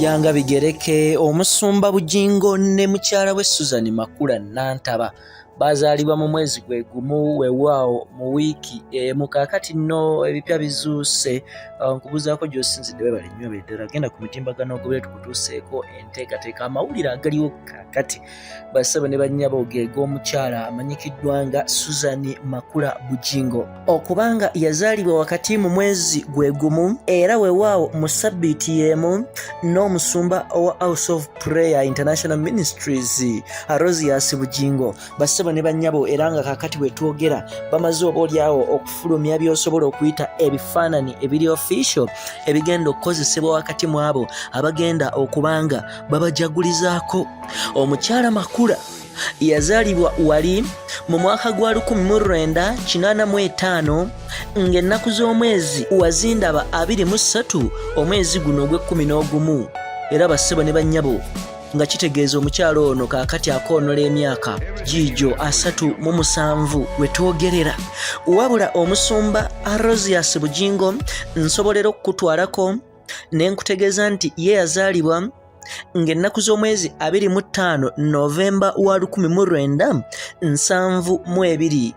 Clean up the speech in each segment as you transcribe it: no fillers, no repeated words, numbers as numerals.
Bijjanga bigereke. Omusumba Bugingo ne mukyala we Susan Makula Nantaba bazaalibwa mu mwezi gwe gumu, weewaawo mu wiiki emu. Kaakati nno ebipya bizuuse. Nkubuuzaako gy'osinzidde, webale nnyo beddala. Genda ku mitimbagano ogobere tukutuuseeko enteekateeka, amawulire agaliwo kaakati, bassebo ne bannyabo, ge g'omukyala amanyikiddwa nga Susan Makula Bugingo, okubanga yazaalibwa wakati mu mwezi gwe gumu era weewaawo mu sabbiiti y'emu n'omusumba owa House of Prayer International Ministries, Aloysius Bugingo, bassebo ne bannyabo. Era nga kaakati bwe twogera bamaze oba olyawo okufulumya by'osobola okuyita ebifaananyi ebiri official ebigenda okukozesebwa wakati mu abo abagenda okubanga babajagulizaako. Omukyala Makula yazaalibwa wali mu mwaka gwa 1985, ng'ennaku z'omwezi wazindaba 23, omwezi guno ogw'e-11. Era bassebo ne bannyabo, nga kitegeeza omukyalo ono kaakati akoonola emyaka giigyo 37 we twogerera. Wabula omusumba Aloysius Bugingo, nsobolera okukutwalako ne nkutegeeza nti ye yazaalibwa ng'ennaku z'omwezi 25 Novemba wa 1972.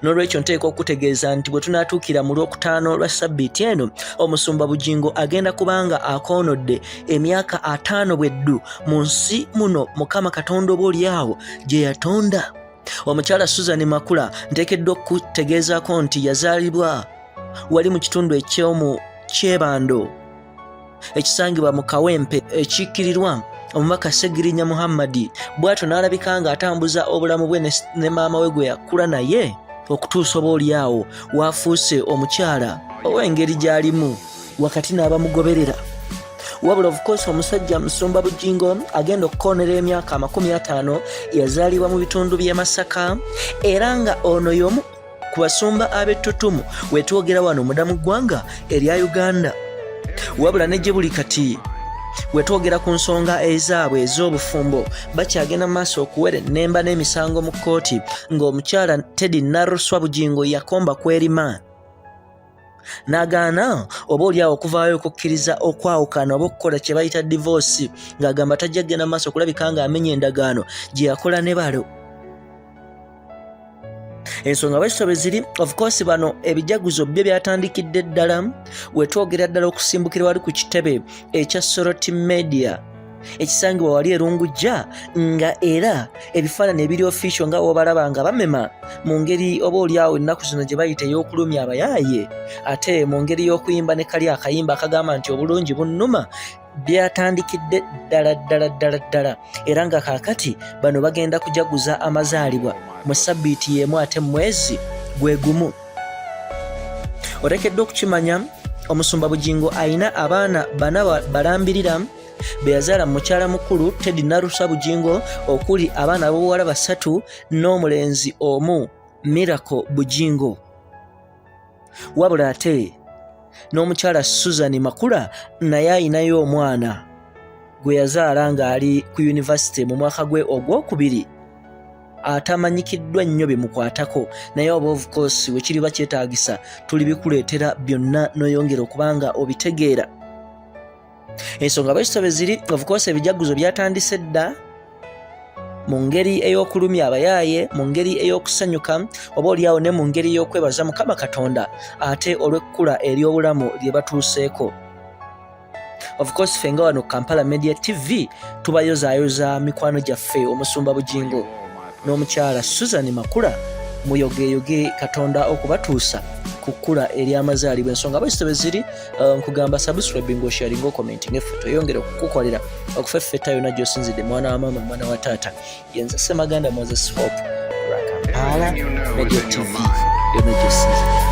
N'olwekyo nteeka okutegeeza nti bwe tunaatuukira mu Lwokutaano lwa sabbiiti eno, omusumba Bugingo agenda kubanga akoonodde emyaka 50 bweddu mu nsi muno Mukama Katonda oba oliawo gye yatonda. Omukyala Susan Makula nteekeddwa okutegeezaako nti yazaalibwa wali mu kitundu eky'omu Kyebando ekisangibwa mu Kawempe ekiikirirwa omubaka Segirinya Muhammadi. Bw'atyo n'alabika ng'atambuza obulamu bwe ne maama we gwe yakula naye okutuusa oba oli awo waafuuse omukyala ow'engeri gy'alimu wakati n'abamugoberera. Wabula of course omusajja Musumba Bugingo agenda okukoonera emyaka 50 yazaalibwa mu bitundu by'e Masaka, era nga ono y'omu ku basumba ab'ettutumu wetwogera wano munda mu ggwanga erya Uganda. Wabula ne gye buli kati wetwogera ku nsonga ezaabwe ez'obufumbo, bakyagenda mu maaso okuwera ennemba n'emisango mu kkooti, ng'omukyala Teddy Naruswa Bugingo yakomba kwerima n'agaana oba oliawo okuvaayo okukkiriza okwawukana oba okukola kye bayita divorce, ng'agamba tajja kugenda mu maaso okulabika ng'amenya endagaano gye yakola ne balo. Ensonga bwezito bwe ziri. Of course bano ebijaguzo byo byatandikidde ddala wetwogera ddala okusimbukira wali ku kitebe ekya Soroti Media ekisangibwa wali Erungujja, nga era ebifaananyi ebiri official nga wobalaba nga bamema mu ngeri oba oliawo ennaku zino gye bayita ey'okulumya abayaaye, ate mu ngeri y'okuyimba ne kali akayimba akagamba nti obulungi bunnuma, byatandikidde ddala ddala ddala ddala. Era nga kaakati bano bagenda kujaguza amazaalibwa mu sabbiiti y'emu ate mu mwezi gwe gumu. Oteekeddwa okukimanya omusumba Bugingo alina abaana bana balambirira be yazaala mu mukyala mukulu Teddy Narusa Bugingo, okuli abaana ab'obuwala basatu n'omulenzi omu, Miracle Bugingo. Wabula ate n'omukyala Susan Makula naye ayinayo omwana gwe yazaala ng'ali ku yunivasite mu mwaka gwe ogwokubiri, atamanyikiddwa nnyo bimukwatako, naye oba of course wekiriba kyetaagisa tulibikuleetera byonna n'oyongera okuba nga obitegeera. Ensonga bwezito bwe ziri. Of course ebijaguzo byatandise dda mu ngeri ey'okulumya abayaaye, mu ngeri ey'okusanyuka oba oliawo, ne mu ngeri ey'okwebaza Mukama Katonda ate olw'ekkula ery'obulamu lye batuuseeko. Of course ffe nga wano Kampala Media TV tubayozaayoza mikwano gyaffe omusumba Bugingo n'omukyala Susan Makula, muyogeyoge Katonda okubatuusa ku kkula ery'amazaalibwa. Ensonga bwezito bwe ziri. Nkugamba subscribing, osharing, ocommenting, effe tweyongere okukukolera okufeffetta yonna gy'osinzidde. Mwana wa maama, mwana wa taata, yenze Semaganda Moses Hope lwa Kampala Media TV, yonna gy'osinzidde.